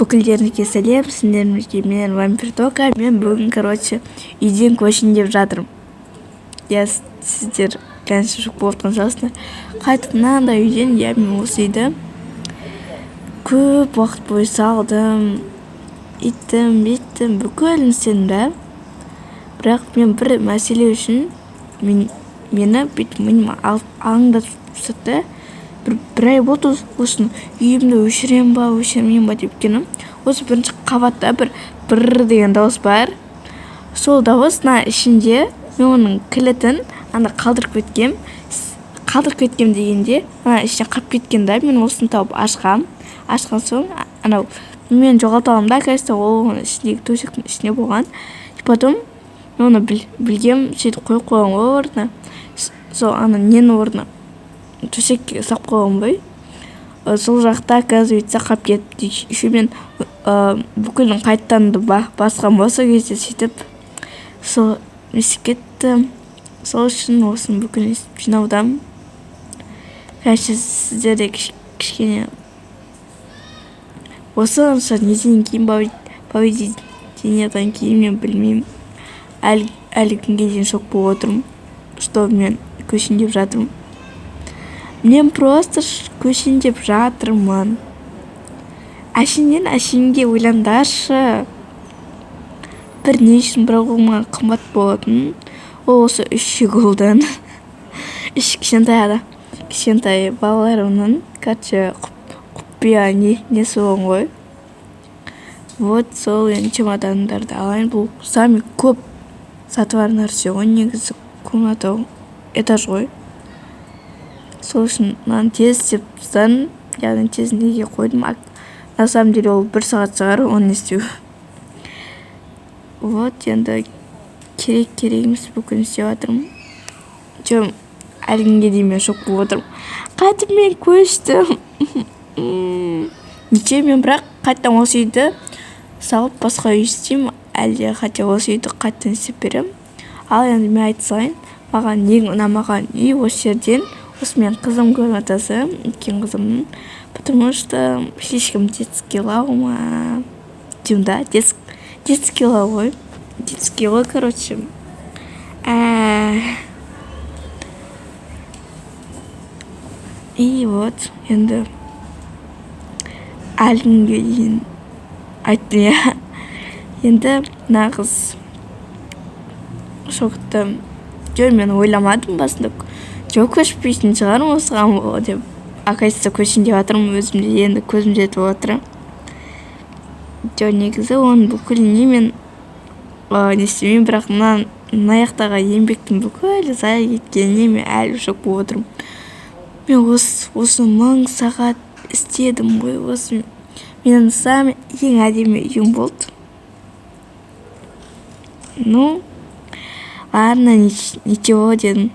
Бүкілдеріңізге сәлем, сіздермен мен Вампир Тока. Мен бүгін, короче, үйден көшейін деп жатырмын. Иә, сіздер, конечно, шок болып жатқан шығарсыздар. Қайтып мынандай үйден, иә, мен осы үйді көп уақыт бойы салдым, үйттім, бүйттім, бүкілін істедім да. Бірақ мен бір мәселе үшін мені бүйтіп миым алаңдатып тастады да. Бір ай болды осыны үйімді өшіремін ба, өшірмеймін ба деп. Өйткені осы бірінші қабатта бір бір деген дауыс бар. Сол дауыс мына ішінде, мен оның кілтін анда қалдырып кеткем. Қалдырып кеткем дегенде, мына ішіне қалып кеткен да. Мен осыны тауып ашқам. Ашқан соң анау мен жоғалтып аламын да, оказывается, ол оның ішіндегі төсектің ішінде болған. И потом мен оны білгем, сөйтіп қойып қойған ғой орнына. Сол ана ненің орнына, төсекке салып қойған ғой. Сол жақта, оказывается, қалып кетіпті. Еще мен бүкілін қайтадан басқан ғой сол кезде. Сөйтіп сол не істеп кетті. Сол үшін осының бүкілін жинаудамын. Конечно, сіздер де кішкене осынша неден кейін, поведениедан кейін, мен білмеймін, әлі күнге дейін шок болып отырмын, что мен көшейін деп жатырмын. Мен просто көшейін деп жатырмын. Әшейіннен әшейінге ойлаңдаршы. Бір не үшін, бірақ ол маған қымбат болатын. Ол осы үш щеголдан, үш кішкентай кішкентай балаларымның, короче, құпия несі болған ғой. Вот сол енді чемодандарды алайын. Бұл самый көп заты бар нәрсе ғой негізі, комната, этаж ғой. Сол үшін мынаны тез істеп тастадым, яғни тез неге қойдым. На самом деле ол бір сағат шығар оны істеу. Вот енді керек, керек емес, бүкілін істеп жатырмын. Че, әлі күнге дейін мен шок болып отырмын. Қайтып мен көштім. Ничего, мен бірақ қайтадан осы үйді салып, басқа үй істеймін әлде хотя осы үйді қайтадан істеп беремін. Ал енді мен айта салайын, маған ең ұнамаған үй осы жерден осы менің қызым комнатасы, үлкен қызымның, потому что слишком детский лау ма деймін да, детский лау ғой, детский ғой, короче. И вот енді әлі күнге дейін айттым, иә. Енді нағыз шокты. Жоқ, мен ойламадым басында, жоқ, көшпейтін шығармын осыған деп. Оказывается, көшейін деп жатырмын. Өзім де енді көзім жетіп отыр. Жоқ, негізі оның бүкіліне мен не істемеймін, бірақ мына жақтағы еңбектің бүкілі зая кеткеніне мен әлі шок болып отырмын. Мен осы 1000 сағат істедім ғой. Осы менің самый ең әдемі үйім болды. Ну ладно, ничего дедім,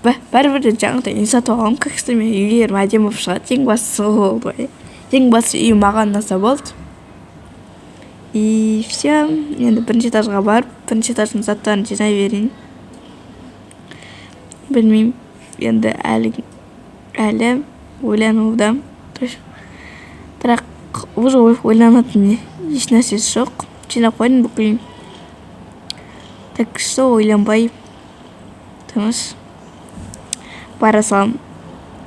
бәрібір де жаңадан үй сатып аламын. Как что менің үйлерім әдемі болып шығады, ең бастысы сол болды ғой. Ең бастысы үй маған ұнаса болды, и все. Енді бірінші этажға барып, бірінші этаждың заттарын жинай берейін. Білмеймін, енді әлі ойланудамын, бірақ уже ойланатын еш нәрсесі жоқ, жинап қойдым бүкілін. Так что ойланбай, тыныш бара саламын.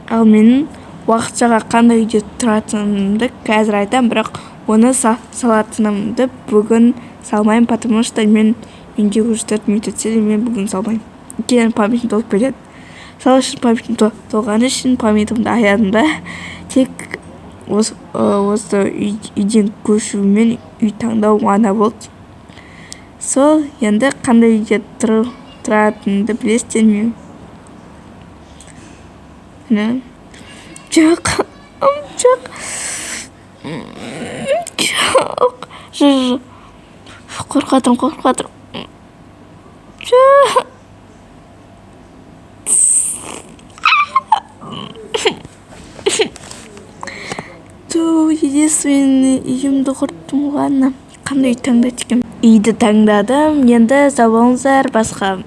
Ал менің уақытшаға қандай үйде тұратынымды қазір айтамын, бірақ оны салатынымды бүгін салмаймын, потому что мен менде уже 4 минут өтсе де, мен бүгін салмаймын, өйткені памятім толып кетеді. Сол үшін, памятім толғаны үшін памятімді аядым да. Тек осы үйден көшумен үй таңдау ғана болды. Сол енді қандай үйде тұратынымды білесіздер ме? Міне, жоқ, жоқ, жоқ, қорқып жатырмын, қорқып жатырмын. Жоқ. Ту, единственный үйімді құрттым. Ладно, қандай үй таңдайды екенмін? Үйді таңдадым. Енді сау болыңыздар. Басқа